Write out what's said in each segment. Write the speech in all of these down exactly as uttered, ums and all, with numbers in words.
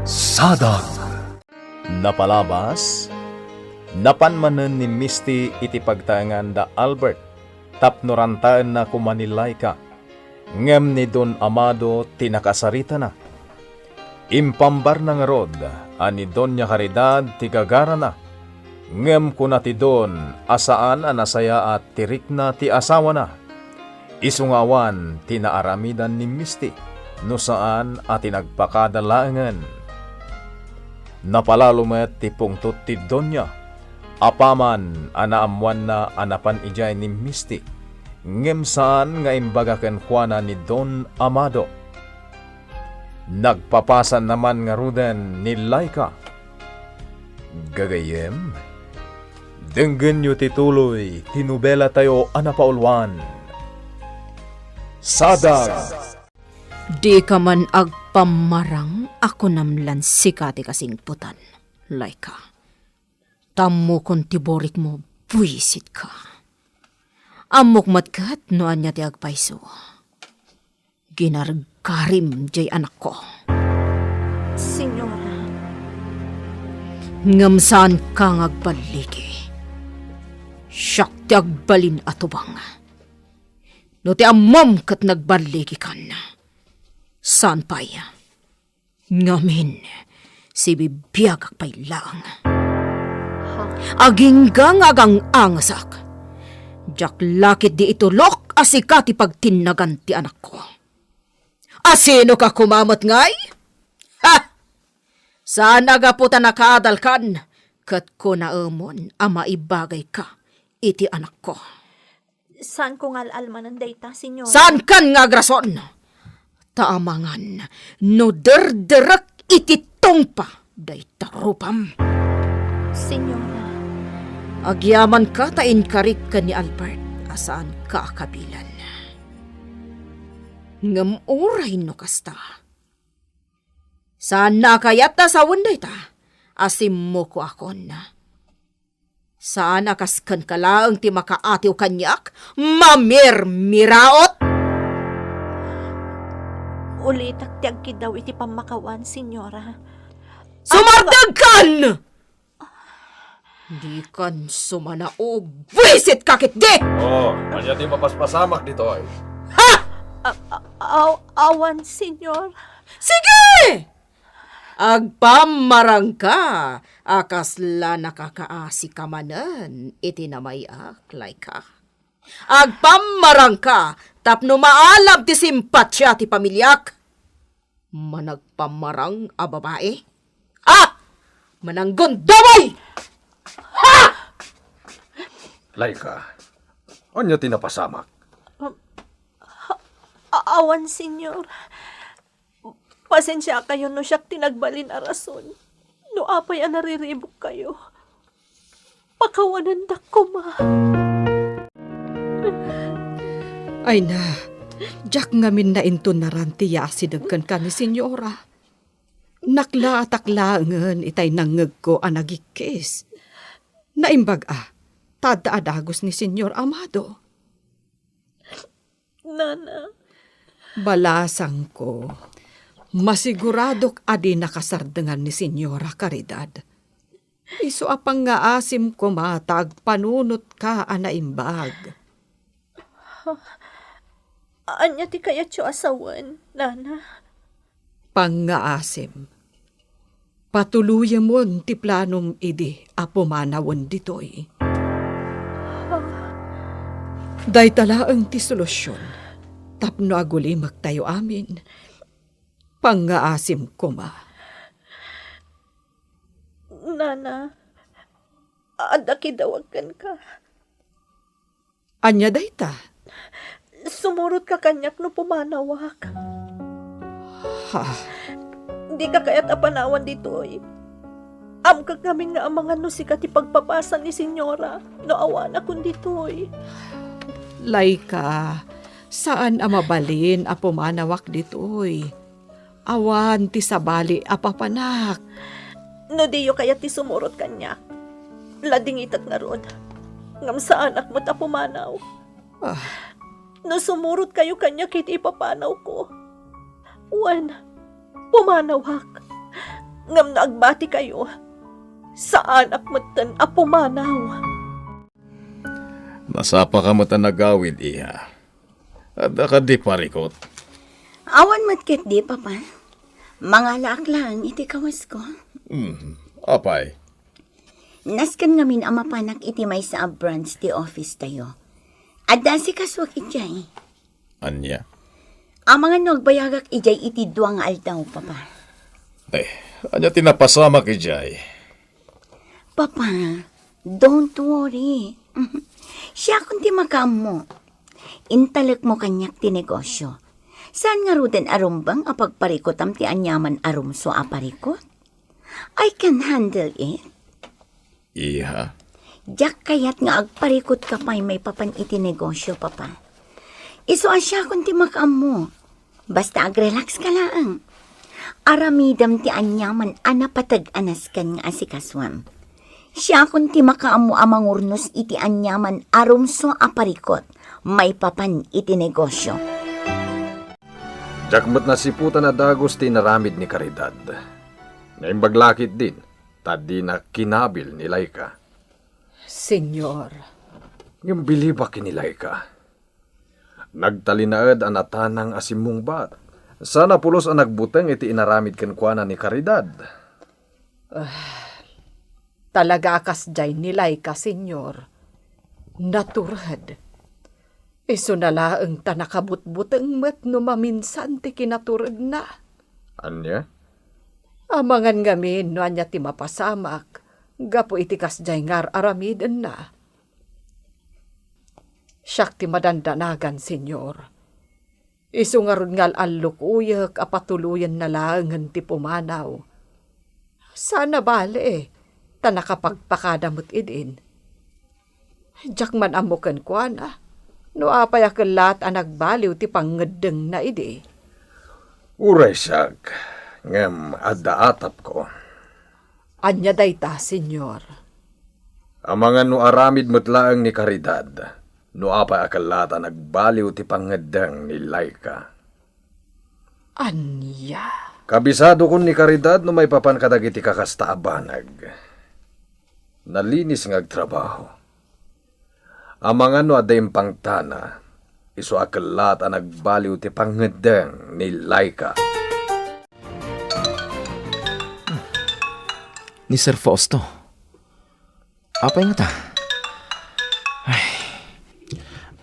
Sadag. Napalabas, napan manen ni Misty iti pagtaengan da Albert tapno rantaenna koma ni Laika. Ngem ni Don Amado ti nakasaritana. Impambarna ngarud a ni Doña Caridad ti gagarana, ngem kuna ti Don a saan a nasayaat ti rikna ti asawana. Isu nga awan ti naaramidan ni Misty, no saan a ti nagpakada laengen. Napalalo met ti pungtot ti Doña, apaman a naammoanna a napan idiay ni Misty, ngem saan nga imbaga kenkuana ni Don Amado. Nagpapasanna man ngaruden ni Laika. Gagayyem, denggenyo ti tuloy ti nobelatayo a napauluan. Sadag. Dika man agpammarang a kunam lan sika ti kasingpetan, Laika. Ta ammokon ti burikmo, buisitka. Ammok met ket no ania ti agpayso. Ginargarim diay anakko. Señora. Ngem saanka nga agballigi. Siak ti agbalin a tubang. No ti ammom ket nagballigikan, saan pay. Ngamin, sibibiagak pay laeng. Agingga nga agang-angesak. Diak la ketdi itulok a sika ti pagtinnagan ti anakko. Asinoka koma met ngay? Ha! Saan a gapu ta nakaadalkan, ket kunaemon a maibagayka iti anakko. Saanko nga al-almanen dayta, Señora. Saankan nga agrason? Ta amangan no derderek iti tungpa dayta rupam. Señora. Agyamanka ta inkarik ken ni Albert a saanka a kabilen. Ngem uray no kasta, saanna a kayat a sawen dayta a simmukoakon. Saan a kas kenka laeng ti makaatiw kaniak, mamirmiraot! Ulitek ti agkiddaw iti pammakawan, Señora. Sumardegkan! Dikan sumanaog, buisitka ketdi! Oh, ania ti mapaspasamak ditoy? Ha! A-, a-, aw-, awan, Señor. Sige! Agpammarangka a kasla nakakaasika manen iti namay-ak, Laika. Agpammarangka tapno maalam ti simpatia ti pamiliak. Managpammarang a babai. Ah! Mananggundaway! Ha! Laika, ania ti napasamak? Um, a-, awan, Señor. Pasensiakayo no siak ti nagbalin a rason. No apay a nariribukkayo, pakawanendak koma. Ay na, diak ngamin naintunaran ti yaasideg kenka ni Señora. Naklaatak laengen itay nangngegko a nagikkis. Naimbag a, ta adda a dagus ni Señor Amado. Nana. Balasangko, masiguradok a di nakasardengan ni Señora Caridad. Isu a pangngaasim koma ta agpanunotka a naimbag. Ania ti kayatyo a sawen, Nana? Pangngaasim, patuloyemon ti planom idi a pumanawen ditoy. Dayta laeng ti solusion tapno agulimektayo amin. Pangngaasim koma. Nana, adda kidawag kenka. Ania dayta? Sumurotka kaniak no pumanawak. Ha? Dika kayat a panawan ditoy. Amkak ngamin nga amangan no sika ti pagpapasa ni Señora no awanakon ditoy. Laika, saan a mabalin a pumanawak ditoy. Awan ti sabali a papanak. No diyo kayat ti sumurot kaniak, ladingitek ngarud. Ngem saanak met a pumanaw. Ah. No sumurot kayo kaniak iti ipapanawko, wen, pumanawak. Ngem no agbatikayo, saanak metten a pumanaw. Nasapaka met a nagawid, iha. Adda kadi parikut? Awan met ketdi, Papa. Mangalaak laeng iti kawasko. Hmm, apay? Nasken ngamin a mapanak iti maysa a branch ti office tayo. Adda asikasuak idiay. Ania? Amangan no agbayagak idiay iti dua nga aldaw, Papa. Eh, ania ti napasamak idiay? Papa, don't worry. Siakon ti makaammo. Intalekmo kaniak ti negosio. Saan ngaruden a rumbeng a pagparikutam ti aniaman a rumso a parikut? I can handle it. Iha? Diak kayat nga agparikutka pay maipapan iti negosio, Papa. Isu a siakon ti makaammo. Basta agrelax ka laeng. Aramidem ti aniaman a napateg a nasken nga asikasuem. Siakon ti makaammo a mangurnos iti aniaman a rumso a parikut maipapan iti negosio. Diak met nasiputan a dagus ti inaramid ni Caridad. Naimbag la ketdin, ta dina kinabil ni Laika. Señor. Ngem bilibak ken ni Laika. Nagtalinaed a natanang a simmungbat. Saan a pulos a nagbuteng iti inaramid kenkuana ni Caridad. Ah, talaga a kasdiay ni Laika, Señor. Natured. Isuna laeng ta nakabutbuteng met no maminsan ti kinaturedna. Ania? Amangan ngamin no ania ti mapasamak gapu iti kasdiay nga ar-aramidenna. Siak ti madandanagan, Señor. Isu ngarud nga al-allukuyek a patuloyenna laengen ti pumanaw. Saan a bale, ta nakapagpakada met idin. Diak man ammo kenkuana no apay a kellaat a nagbaliw ti pangngeddengna idi. Uray siak, ngem adda atapko. Ania dayta, Señor? Amangan no aramid met laeng ni Caridad no apay a kellaat a nagbaliw ti pangngeddeng ni Laika. Ania? Kabisadokon ni Caridad no maipapan kadagiti kakasta a banag. Nalinis nga agtrabaho. Amangan no adda impangtana, isu a kellaat a nagbaliw ti pangngeddeng ni Laika. Ni Sir Fausto. Apay ngata? Ay.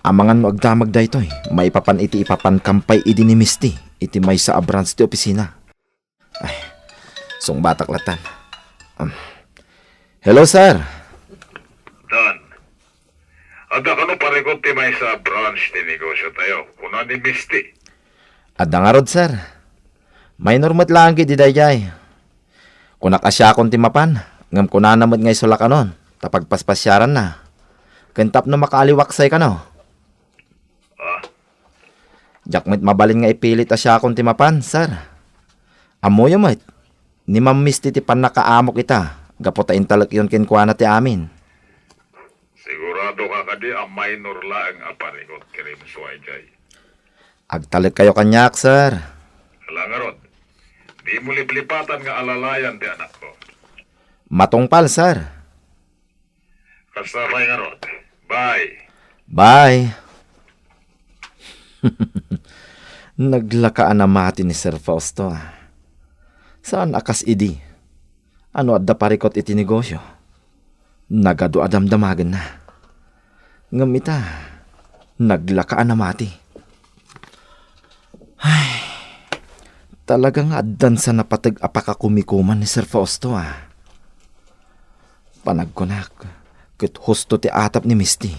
Amangan no agdamag daytoy, maipapan iti ipapankam pay idi ni Misty iti maysa a branch ti opisina. Ay, sungbatak latan. Um, hello, sir. Dan, adda kano parikut ti maysa a branch ti negosio tayo, kuna ni Misty. Adda ngarud, sir. Minor met laeng gid daydiay. Kunak a siakon ti mapan, ngem kunana met nga isu la kanon, ta pagpaspasiaranna. Ken tapno makaaliwaksay kano. Ah? Diak met mabalin nga ipilit a siakon ti mapan, sir. Ammoyo met, ni Ma'am Misty ti pannakaamok ita, gapu ta intalekyon kenkuana ti amin. Sigurado ka kadi a minor laeng a parikut ti rimsua idiay? Agtalekkayo kaniak, sir. Ala ngarud, dimo liplipatan nga alalayan ti anakko. Matungpal, sir. Kasta pay ngarud. Bye. Bye. Naglaka a namati ni Sir Fausto, ah. Saan a kas idi. Ano adda parikut iti negosyo? Nagadu a damdamagenna. Ngem ita, naglaka a namati. Ay, talaga nga addan sa napateg a pakakumikuman ni Sir Fausto, ah. Panagkunak, ket husto ti atap ni Misty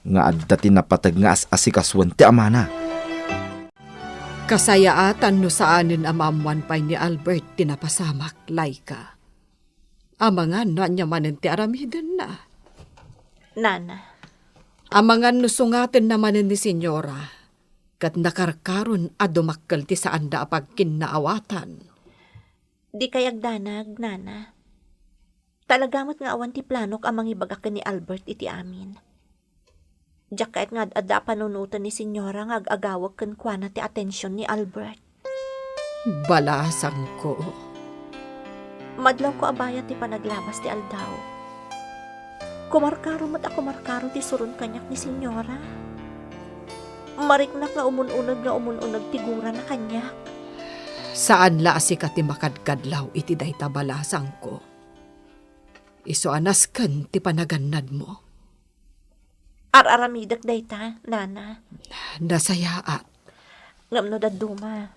nga adda ti napateg nga as-asikasuen ti amana. Kasayaatan no saanen a maammoan pay ni Albert ti napasamak, Laika. Amangan no ania manen ti aramidenna. Nana. Amangan no sungatenna manen ni Señora, ket nakarkaron a dumakkel ti saanda a pagkinnaawatan. Dikay agdanag, Nana. Talaga met nga awan ti planok a mangibaga ken ni Albert iti amin. Diak kayat nga ad-adda a panunoten ni Señora nga ag-agawek kenkuana ti atension ni Albert. Balasangko. Madlawko a bayat ti panaglabas ti aldaw. Kumarkaro met a kumarkaro ti suron kaniak ni Senyora. Mariknak nga umun-uneg nga umun-uneg ti gurana kaniak. Saan la a sika ti makadkadlaw iti dayta balasangko. Isu a nasken ti panagannadmo. Ar-aramidek dayta, nana. Nasayaat. Ngem no dadduma,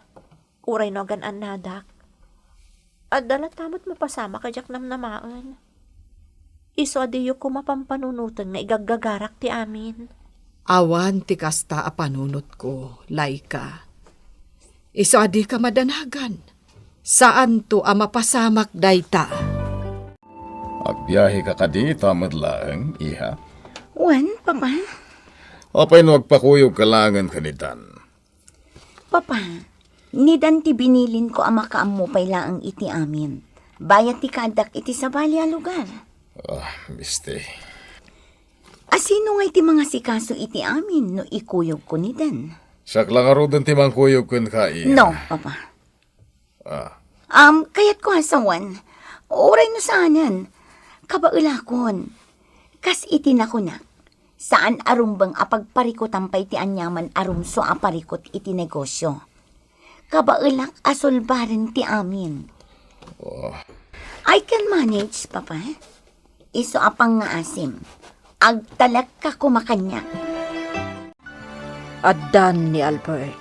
uray no agan-annadak, adda latta met mapasamak a diak namnamaen. Isu a diyo koma pampanunoten nga igaggagarak ti amin. Awan ti kasta a panunotko, Laika. Isu a dika madanagan. Saanto a mapasamak dayta. Agbiaheka kadi ita met laeng, iha? Wen, Papa. Apay no agpakuyogka laengen ken ni Dan? Papa, ni Dan ti binilinko a makaammo pay laeng iti amin. Bayat ti kaaddak iti sabali a lugar. Ah, Misti. Asino ngay ti mangasikaso iti amin no ikuyogko ni Dan? Siak la ngaruden ti mangkuyog kenka, iha. No, Papa. Ah. Um, kayatko a sawen, uray no saanen, kabaelakon. Kas iti nakunak, saan a rumbeng a pagparikutan pay ti aniaman a rumsua a parikut iti negosio. Kabaelak a sulbaren ti amin. Oh. I can manage, Papa. Isu a pangngaasim, agtalekka koma kaniak. Addan ni Albert.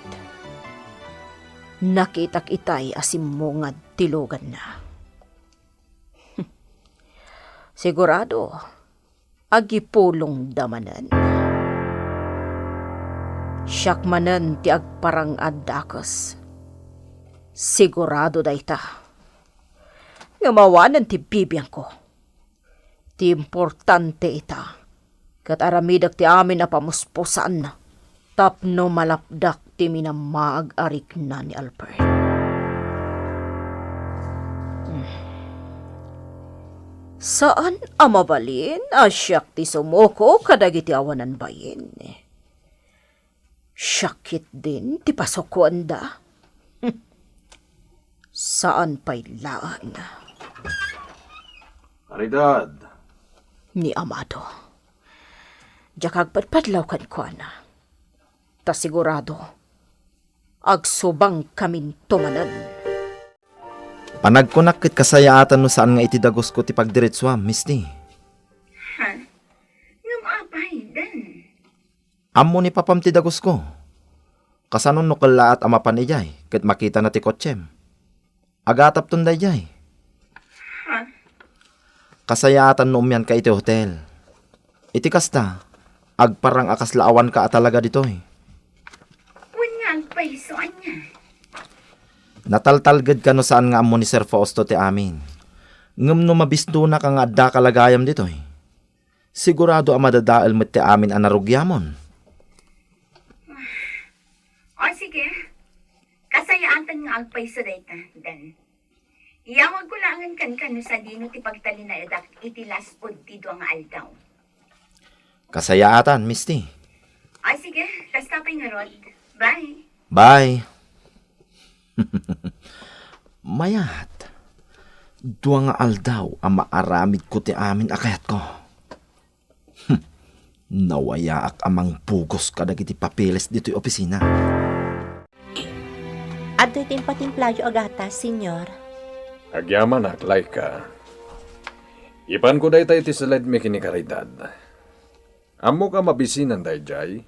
Nakitak itay a simmungad ti luganna. Sigurado, agipulongda manen. Siak manen ti agparang-ad dakes. Sigurado dayta. Ngem awanen ti bibiangko. Ti importante ita, ket aramidek ti amin a pamuspusan tapno malapdak ti minammaag a rikna ni Albert. Hmm. Saan a mabalin a siak ti sumuko kadagiti awanan bain. Siak ketdin ti pasukoenda. Saan pay laeng. Caridad. Ni Amado. Diak agpadpadlaw kenkuana. Ta sigurado, agsubangkaminto manen. Panagkunak ket kasayaatan no saan nga iti dagusko ti pagdiretsuam, Misti. Ha? Ngem apay, Dan? Ammo ni papam ti dagusko. Kasano no kellaat a mapan idiay ket makitana ti kotsem? Agatapton daydiay. Ha? Kasayaatan no umianka iti hotel. Iti kasta, agparang a kasla awanka a talaga ditoy. Wen nga agpayso ania? Nataltalgedka no saan nga ammo ni Sir Fausto ti amin. Ngem no mabistonaka nga addaka la gayam ditoy, sigurado a madadael met ti amin a narugiamon. O, sige. Kasayaatan nga agpayso dayta, Dan. Iyawagko laengen kenka no sadino ti pagtalinaedak iti las-ud ti dua nga aldaw. Kasayaatan, Misti. O, sige. Kasta pay ngarud. Bye. Bye. Mayat. Dua nga aldaw a maaramidko ti amin a kayatko. Hmm. Nawayaak a mangbugos kadagiti papeles ditoy opisina. Adtoy ti impatimplayo a gatas, Señor. Agyamanak, Laika. Ipanko dayta iti saledmi ken ni Caridad. Ammok a mabisinan daydiay.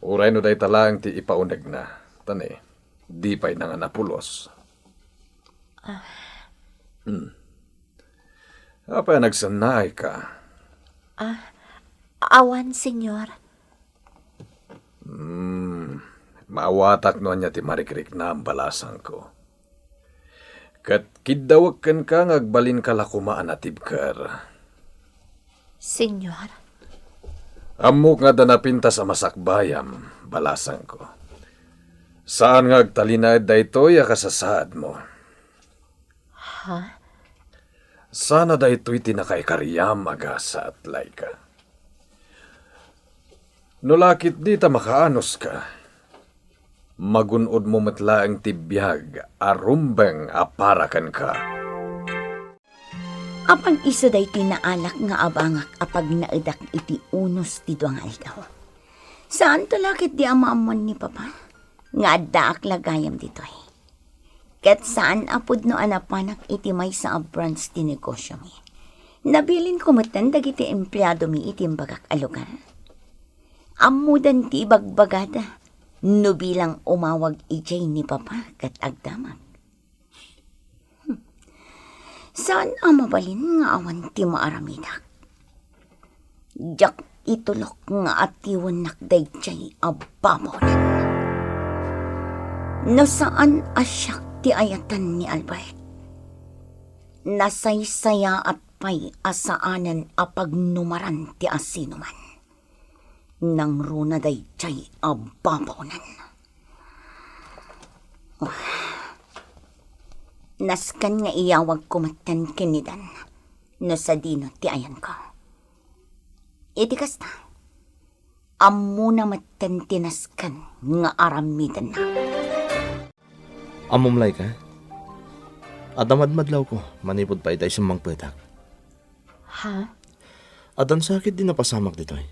Uray no dayta laeng ti ipaunegna, ta ne, di pay nanganapulos. Ah. Hmm. Apay a nagsannaayka? Ah, awan, Señor. Hmm, maawatak no ania ti marikriknam, balasangko. Ket kiddawek kenka nga agbalinka la koma a natibker. Señor. Ammok nga adda napintas a masakbayam, balasangko. Saan nga agtalinaed daytoy a kasasaadmo. Ha? Sana daytoy ti nakaikariam a gasat, Laika. No la ketdi ta makaanuska, magun-odmo met laeng ti biag a rumbeng a para kenka. Apan isu daytoy naalak nga abangak a pagnaedak iti unos ti dua nga aldaw. Saanto la ketdi a maammuan ni Papa nga addaak la gayam ditoy. Ket saan a pudno a napanak iti maysa a branch ti negosiomi. Nabilinko metten dagiti empleadomi iti imbagak a lugar. Ammodan ti ibagbagada no bilang umawag idiay ni Papa ket agdamag. Hmm. Saan a mabalin nga awan ti maaramidak. Diak itulok nga atiwennak daydiay a babonan. No saan a siak ti ayatan ni Albert, nasaysayaat pay a saanen a pagnumaran ti asinoman. Nangruna daydiay a babonan. Nasken nga iyawagko metten ken ni Dan no sadino ti ayanko. Iti kasta, ammona metten ti nasken nga aramidenna. Ammom, Laika, adda madmadlawko manipud pay ta isu mangpetak. Ha? Addan sakit di napasamak ditoy.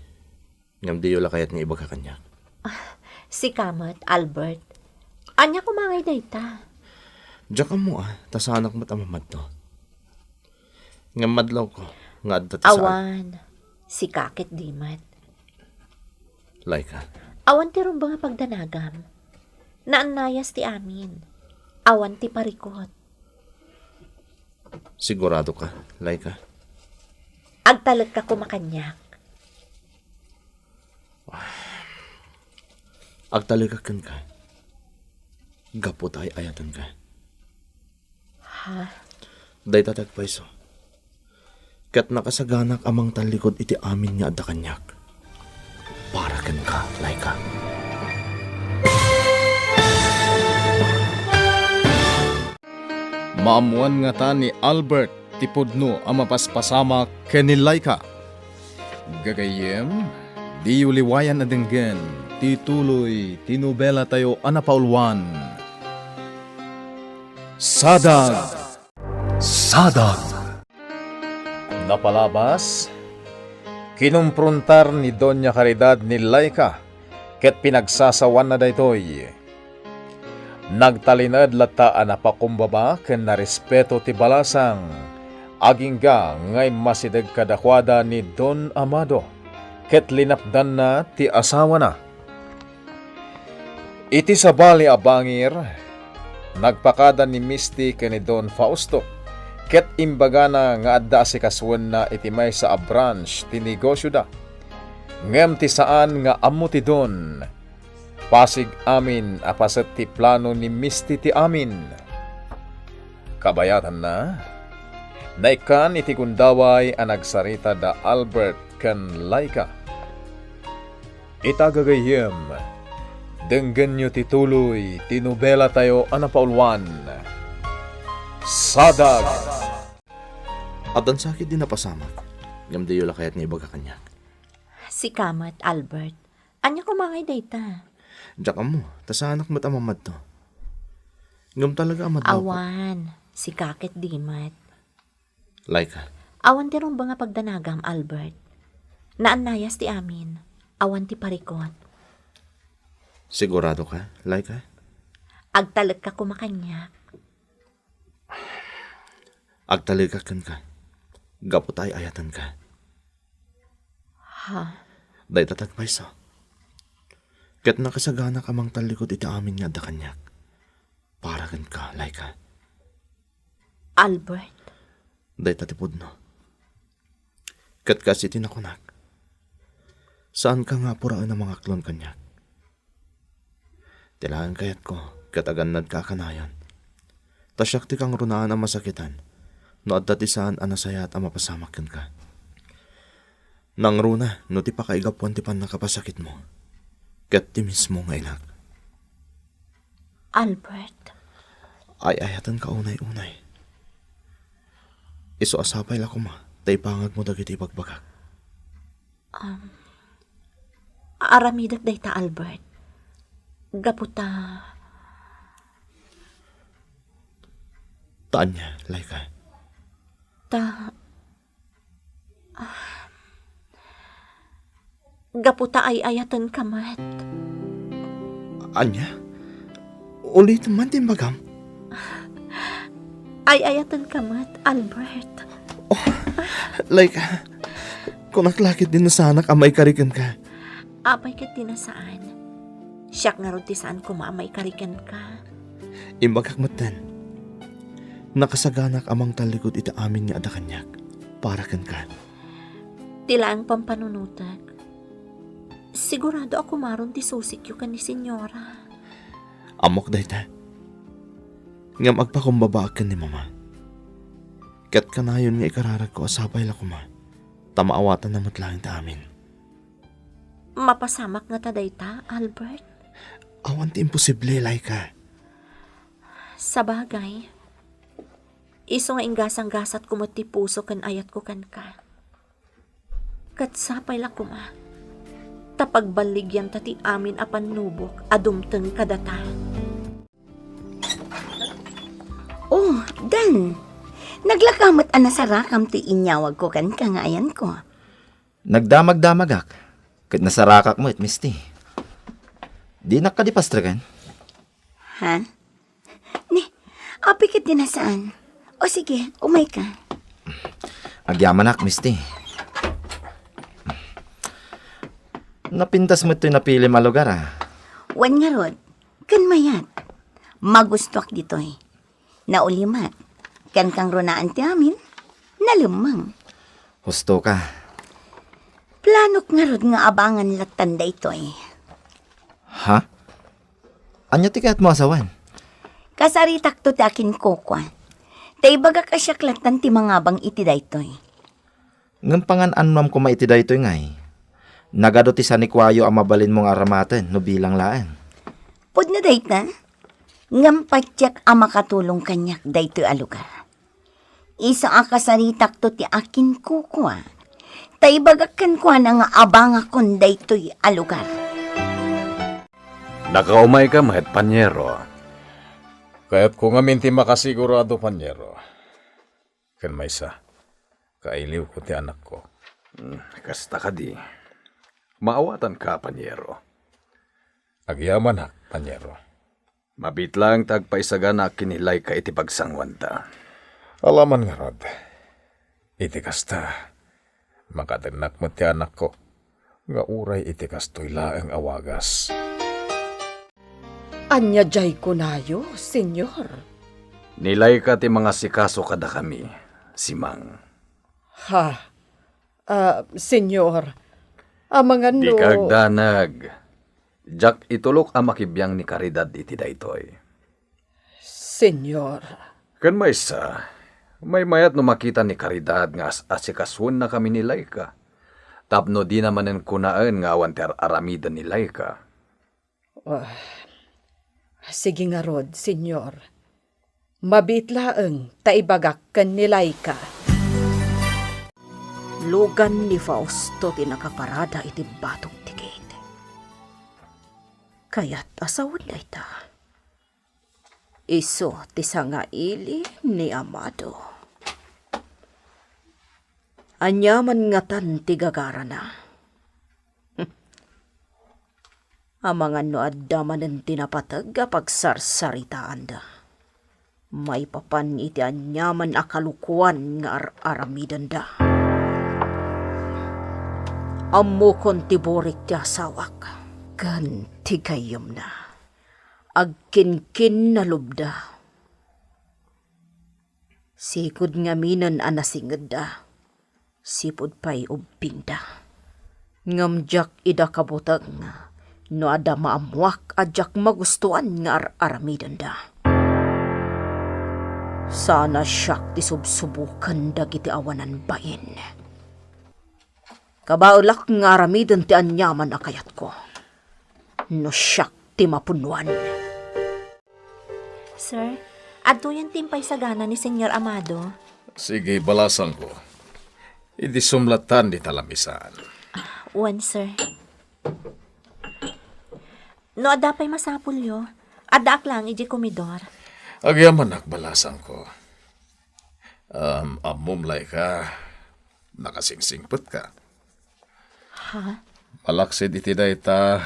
Ngem diyo la kayat nga ibaga kaniak. Ah, sika met, Albert. Ania koma ngay dayta? Diak ammo a, ta saanak met a mamadto. Ngem madlawko nga adda ti saan. Awan, sika ket di met. Laika. Awan ti rumbeng a pagdanagam. Naannayas ti amin. Awan ti parikut. Sigurado ka, Laika? Agtalekka koma kaniak. Agtalekak kenka. Gapu ta ay-ayatenka. Ha? Dayta ti agpayso. Ket nakasaganak a mangtallikud iti amin nga adda kaniak. Para kenka, Laika. Maammoan ngata ni Albert ti pudno a mapaspasamak ken ni Laika. Gagayyem, diyo liwayan a denggen ti tuloy ti nobelatayo a napauluan, Sadag. Sadag. Napalabas, kinumprontar ni Doña Caridad ni Laika ket pinagsasawanna daytoy. Nagtalinaed latta a napakumbaba ken narespeto ti balasang, agingga nga immasideg kadakuada ni Don Amado ket linapdanna ti asawana. Iti sabali a bangir, nagpakada ni Misty ken ni Don Fausto, ket imbagana nga adda asikasuenna iti maysa a branch ti negosioda. Ngem ti saan nga ammo ti Don, pasig amin a paset ti plano ni Misty ti amin. Kabayatanna, naikkan iti gundaway a nagsarita da Albert ken Laika. Ita gagayyem, denggenyo ti tuloy ti nobelatayo a napauluan, Sadag. Addan sakit di napasamak, ngem diyo la kayat nga ibaga kaniak. Sika met, Albert. Ania koma ngay dayta? Diak ammo, ta saanak met a mamadto. Ngem talaga a madlawko. Awan, sika ket di met. Laika. Awan ti rumbeng a pagdanagam, Albert. Naannayas ti amin. Awan ti parikut. Sigurado ka, Laika? Agtalekka koma kaniak. Agtalekak kenka. Gapu ta ay-ayatenka. Ha? Dayta ti agpayso. Ket nakasaganak a mangtallikud iti amin nga adda kaniak. Para kenka, Laika. Albert. Dayta ti pudno. Ket kas iti nakunak, saanka nga a puraen a mangaklon kaniak. Ti laeng kayatko, ket agannadka a kanayon. Ta siak ti kangrunaan a masakitan, no adda ti saan a nasayaat a mapasamak kenka. Nangruna no ti pakaigapuan ti pannakapasakitmo, ket ti mismo nga inak. Albert. Ay-ayatenka unay-unay. Isu a sapay la koma ta ipangagmo dagiti ibagbagak. Um, aramidek dayta, Albert. Gapu ta... Ta ania, Laika? Ta Gapu ta ay-ayatenka met. Ania? Ulitem man ti imbagam. Ay-ayatenka met, Albert. Oh, Laika, kunak la ket di nasaanak a maikari kenka. Apay ket di nasaan? Siak ngarud ti saan koma a maikari kenka. Imbagak metten. Nakasaganak a mangtallikud iti amin nga adda kaniak para kenka. Ti laeng pampanunotek. Sigurado a kumaron ti susikyo ken ni Senyora. Ammok dayta. Ngem agpakumbabaak ken ni Mama. Ket kanayon nga ikararagko a sapay la koma, ta maawatanna met laeng ti amin. Mapasamak ngata dayta, Albert? Awan ti imposible, Laika. Sabagay, isu nga inggasanggasatko met ti puso ken ayatko kenka. Ket sapay la koma, ta pagballigianta ti amin a pannubok a dumteng kadata. Oh, Dan! Naglaka met a nasarakam ti inyawagko kenka nga ayanko. Nagdamagdamagak, ket nasarakak met, Misti. Dinak kadi pastreken? Ha? Ni, apay ket di nasaan. O sige, umayka. Agyamanak, Misti. Napintas met toy napilim a lugar, a. Wen ngarud, ken mayat. Magustoak ditoy. Nauli met. Ken kangrunaan ti amin, nalemmeng. Husto ka. Planok ngarud nga abangan lattan daytoy. Ha? Ania ti kayatmo a sawen? Kasaritakto ti akinkukua. Ta ibagak a siak lattan ti mangabang iti daytoy. Ngem pangan-annuam koma iti daytoy ngay? Nagadu ti sanikuayo a mabalinmo nga aramaten no bilang laeng. Pudno dayta, ngem patiek a makatulong kaniak daytoy a lugar. Isu a kasaritakto ti akinkukua, ta ibagak kenkuana nga abangakon daytoy a lugar. Nakaumayka met, Panyero. Kayatko ngamin ti makasigurado, Panyero. Ken maysa, kailiwko ti anakko. Hmm, kasta kadi. Maawatanka, Panyero. Agyamanak, Panyero. Mabiit laeng ta agpaisaganaak ken ni Laika iti pagsanguanta. Alaman ngarud, iti kasta, makatennak met ti anakko nga uray iti kastoy laeng a wagas. Ania diay kunayo, Señor? Ni Laika ti mangasikaso kadakami, Simang. Ha? Ah, Señor, amangan no... Dika agdanag. Diak itulok a makibiang ni Caridad iti daytoy. Señor. Ken maysa, maymayat no makita ni Caridad nga as-asikasuennakami ni Laika, tapno dina manen kunaen nga awan ti ar-aramiden ni Laika. Ah, sige ngarud, Señor. Mabiit laeng ta ibagak ken ni Laika. Lugan ni Fausto ti nakaparada iti batok ti gate. Kayat a sawen dayta. Isu ti sangaili ni Amado. Aniaman ngatan ti gagarana. Amangan no adda manen ti napateg a pagsarsaritaanda maipapan iti aniaman a kalukuan nga ar-aramidenda. Ammokon ti burik ti asawak ken ti gayyemna. Agkinkinnalubda. Sikod ngaminen a nasingedda, sipud pay ubbingda. Ngem diak ida kabuteng no adda maammoak a diak magustoan nga ar-aramidenda. Saan a siak ti subsuboken dagiti awanan bain. Kabaelak nga aramiden ti aniaman a kayatko no siak ti mapunnoan. Sir, adtoyen ti impaisagana ni Señor Amado. Sige, balasangko. Idi sumlatan di talamisaan. Wen, sir. No adda pay masapulyo, addaak laeng idiay komedor. Agyamanak, balasangko. Um, ammom, Laika, nakasingsingpetka. Ha? Malaksid iti dayta,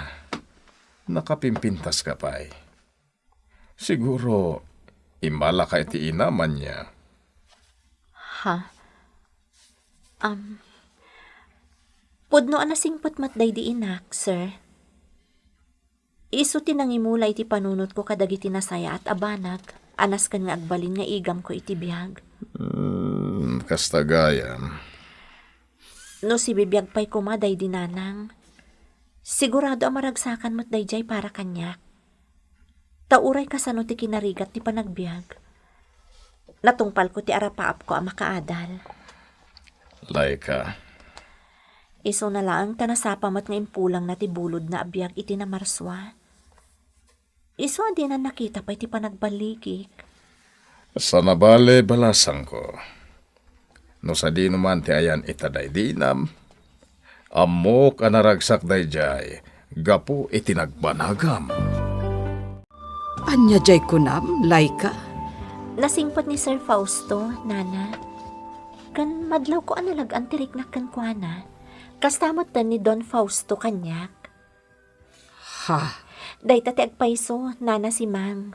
nakapimpintaska pay. Siguro, immalaka iti inam ania. Ha? Am, pudno a nasingpet met daydi inak, sir. Isu ti nangimula iti panunotko kadagiti nasayaat a banag a nasken nga agbalin nga igamko iti biag. Hmm, kasta gayam. No sibibiag pay koma daydi nanang, sigurado a maragsakan met daydiay para kaniak. Ta uray kasano ti kinarigat ti panagbiag, natungpalko ti arapaapko a makaadal. Laika. Isuna laeng ta nasapa met nga impulangna ti bulodna a biag iti namarsua. Isu a dinan nakita pay ti panagballigik. Saan a bale, balasangko. No sadino man ti ayan ita daydi inam, ammok a naragsak daydiay gapu iti nagbanagam. Ania jay kunam, Laika? Nasingpet ni Sir Fausto, Nana. Ken madlawko a nalag-an ti riknak kenkuana. Kasta met ni Don Fausto kaniak. Ha? Dayta ti agpayso, Nana Simang.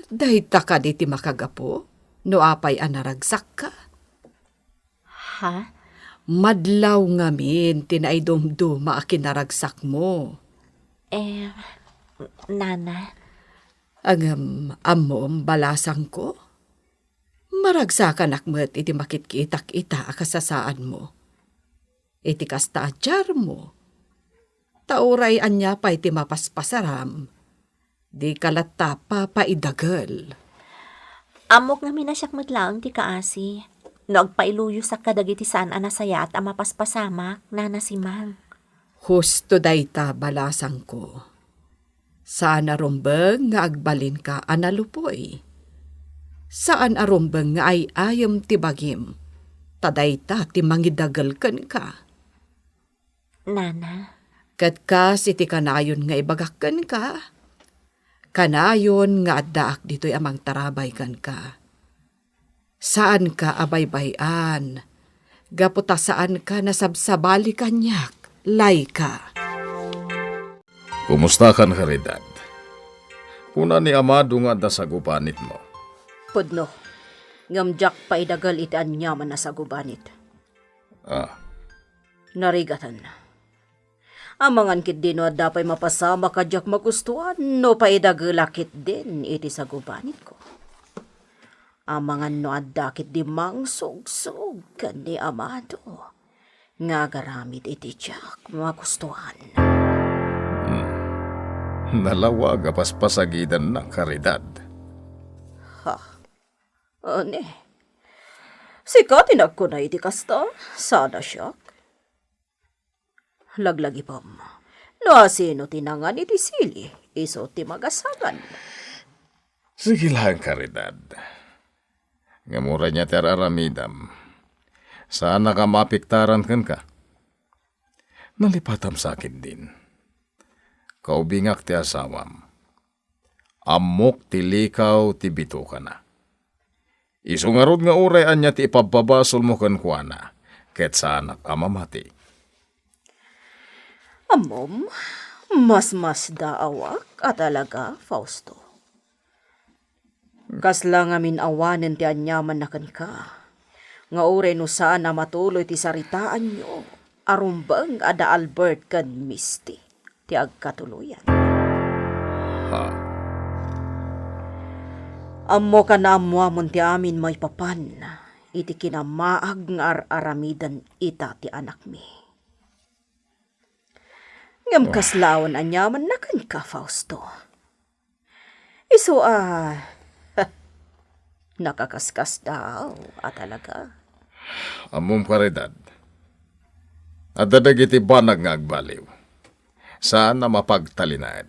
Dayta kadi ti makagapu no apay a naragsakka? Ha? Madlaw ngamin ti naidumduma a kinaragsakmo. Eh, Nana. Ngem ammom, balasangko? Maragsakanak met iti makitkitak ita a kasasaadmo. Iti kasta a diarmo, ta uray ania pay ti mapaspasaram, dika latta papaidagel. Ammok ngamin a siak met laeng ti kaasi, no agpailuyosak kadagiti saan a nasayaat a mapaspasamak, Nana Simang. Husto dayta, balasangko. Saan a rumbeng nga agbalinka a nalupoy. Saan a rumbeng nga ay-ayem ti bagim, ta dayta ti mangidagel kenka. Nana. Ket kas iti kanayon nga ibagak kenka, kanayon nga addaak ditoy a mangtarabay kenka. Saanka a baybay-an, gapu ta saanka nasabsabali kaniak, Laika. Kumustakan, Caridad? Kuna ni Amado nga adda sagubanitmo. Pudno, ngem diak paidagel iti aniaman a sagubanit. Ah. Narigaten. Amangan ketdi no adda pay mapasamak a diak magustuan, no paidagela ketdin iti sagubanitko. Amangan no adda ketdi mangsugsog ken ni Amado nga agaramid iti diak magustuan. Hmm. Nalawag a paspasagidanna, Caridad. Ha? Ani? Sika ti nagkuna iti kasta? Sana siak? Laglagipem. No asino ti nangan iti sili, isu ti magasagan. Sige laeng, Caridad. Ngem uray nia ti ar-aramidam, saannak a maapektaran kenka. Nalipatam sa ketdin. Kaubingak ti asawam. Ammok ti likaw ti bitokana. Isu ngarud nga uray ania ti ipabpabasolmo kenkuana, ket saanak a mamati. Ammom, masmasdaawak a talaga, Fausto. Kasla ngamin awanen ti aniamanna kenka, nga uray no saan a matuloy ti saritaanyo, a rumbeng a da Albert ken Misty ti agkatuloyan. Ha? Ammok a naammuamon ti amin maipapan iti kinamaag nga ar-aramiden ita ti anakmi. Ngem, ah, kasla awan aniamanna kenka, Fausto. Isu a, nakakaskasdaaw a talaga. Ammom, Caridad, adda dagiti banag nga agbaliw. Saan a mapagtalinaed.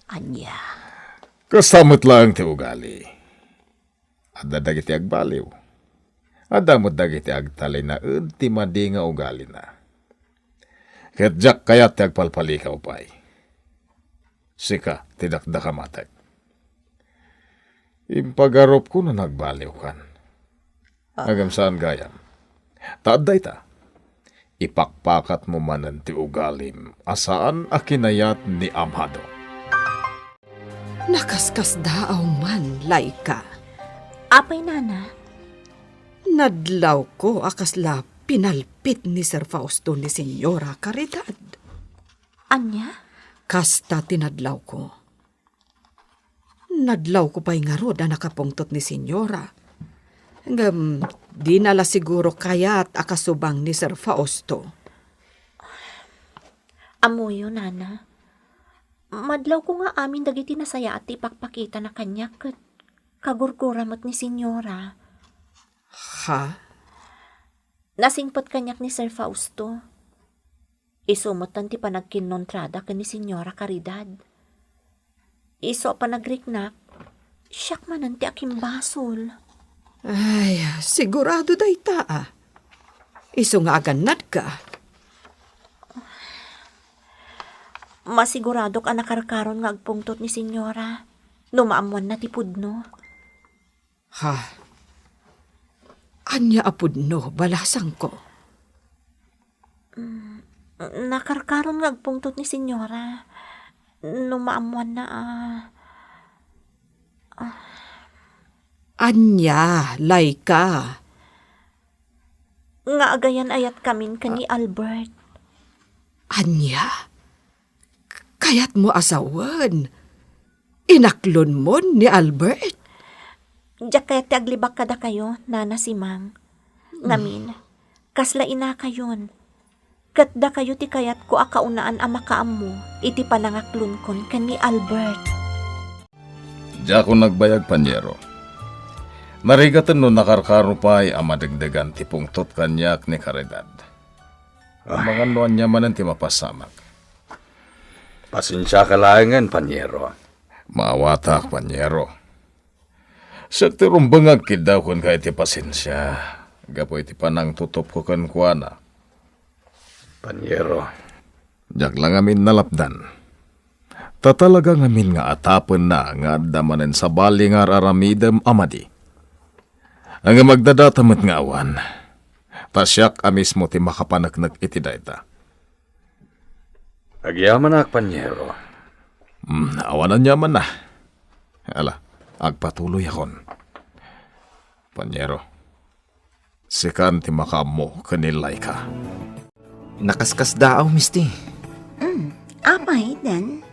Ania? Kasta met laeng ti ugali. Adda dagiti agbaliw. Adda met dagiti agtalinaed ti madi nga ugalina. Ket diak kayat ti agpalpalikaw pay. Sika ti dakdakamatek. Impagarupko no nagbaliwkan. Ah. Ngem saan gayam. Ta adda ita. Ipakpakatmo manen ti ugalim a saan a kinayat ni amado. Nakaskasdaaw man, Laika. Apay, Nana? Nadlawko a kasla pinalpit ni Sir Fausto ni Señora Caridad. Ania? Kasta ti nadlawko. Nadlawko pay ngarud a nakapungtot ni Señora. Ngem, dina la siguro kayat a kasubang ni Sir Fausto. Ammoyo, Nana. Madlawko nga amin dagiti nasayaat ti ipakpakitana kaniak ket kagurgura met ni Señora. Ha? Nasingpet kaniak ni Sir Fausto. Isu metten ti panagkinnontrada ken ni Señora Caridad. Isu a panagriknak, siak manen ti akimbasol. Ay, sigurado dayta, a. Isu nga agannadka. Masiguradok a nakarkaron nga agpungtot ni Señora no maammoanna ti pudno. Ha? Ania a pudno, balasangko? Mm, nakarkaron nga agpungtot ni Señora. No maammoanna a, ah. Ania, Laika? Nga agayan-ayatkamin ken ni Albert. Ania? Kayatmo a sawen? Inaklonmon ni Albert? Diak kayat ti aglibak kadakayo, Nana Simang. Ngamin, kasla inakayon. Ket dakayo ti kayatko a kaunaan a makaammo iti panangaklonkon ken ni Albert. Diakon nagbayag, Paniero. Narigaten no nakarkaro pay a madegdegan ti pungtot kaniak ni Caridad. Ah. Amangan no ania manen ti mapasamak. Pasensiaka laengen, Paniero. Maawatak, Paniero. Siak ti rumbeng nga agkiddaw kenka iti pasensia gapu iti panangtutopko kenkuana. Paniero. Diak la ngamin nalapdan. Ta talaga ngamin nga atapenna nga adda manen sabali nga ar-aramidem a madi. Ngem agdadata met nga awan. Ta siak a mismo ti makapaneknek iti dayta. Agyamanak, Paniero. Hmm, awan aniamanna. Ala, agpatuloyakon. Paniero, sikan ti makaammo ken ni Laika. Nakaskasdaaw, Misti. Mm, apay, Dan?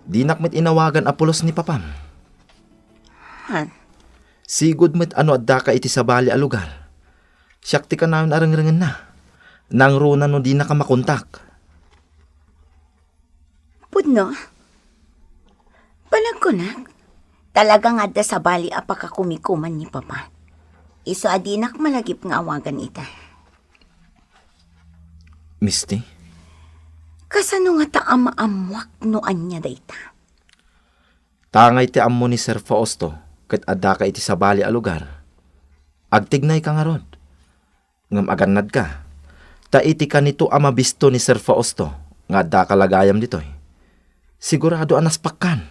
Dinak met inawagan a pulos ni Papam. Han? Sigud met a no addaka iti sabali a lugar. Siak ti kanayon a rengrengenna. Nangruna no dinaka makontak. Pudno? Panagkunak, talaga nga adda sabali a pakakumikuman ni Papa. Isu a dinak malagip nga awagan ita. Misti? Kasano ngata a maammuak no ania dayta? Tangay ti ammo ni Sir Fausto ket addaka iti sabali a lugar. Agtignayka ngarud. Ngem agannadka, ta iti kanito a mabisto ni Sir Fausto nga addaka la gayam ditoy, sigurado a naspakkan.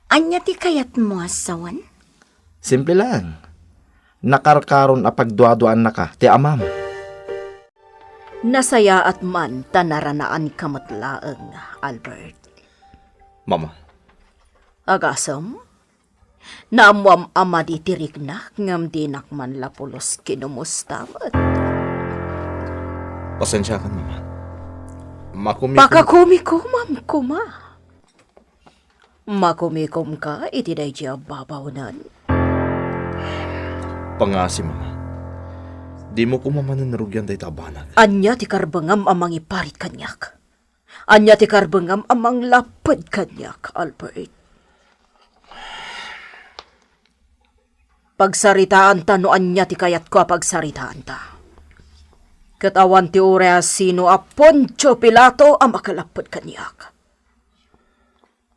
Ania ti kayatmo a sawen? Simple laeng. Nakarkaron a pagduaduaannaka ti amam. Nasayaat man ta naranaanka met laeng, Albert. Mama. Agasem? Naammoam a madi ti riknak ngem dinak man la pulos kinumusta met. Pasensiakan, Mama. Makumikom- Pakakumikomam koma. Makumikomka iti daydi a babawnen. Pangngaasim, Mama. Dimo koma manen narugian dayta a banag. Ania ti karbengam a mangiparit kaniak? Ania ti karbengam a manglapped kaniak, Albert? Pagsaritaanta no ania ti kayatko a pagsaritaanta. Ket awan ti uray a sino a Poncio Pilato a makalapped kaniak.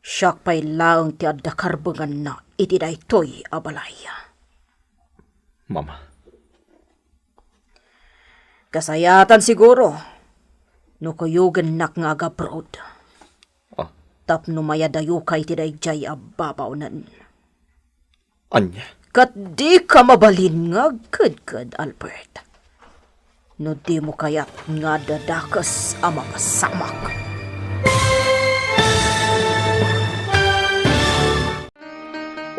Siak pay laeng ti adda karbenganna iti daytoy a balay. Mama. Kasayaatan siguro no kuyogennak nga agabroad. Ah. Tapno mayadayoka iti daydiay a babawnen. Ania? Ket dika mabalin nga agkedked, Albert. no dimo kayat nga adda dakes a mapasamak.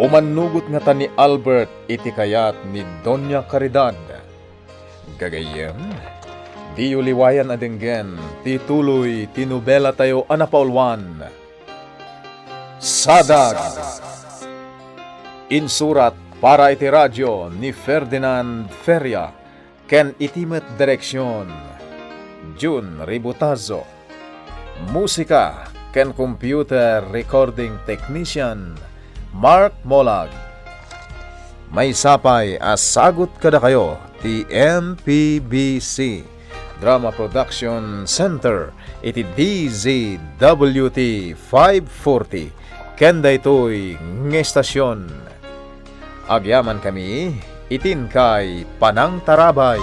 Umannugot ngata ni Albert iti kayat ni Doña Caridad. Gagayyem, diyo liwayan a denggen ti tuloy ti nobelatayo a napauluan, Sadag. Insurat para iti radio ni Ferdinand Feria ken iti met direksion, Jun Ributazo. Musika ken computer recording technician, Mark Molag. Maysa pay a sagut kadakayo ti M P B C Drama Production Center iti D Z W T five forty ken daytoy nga estasion. Agyamankami iti inkay panangtarabay.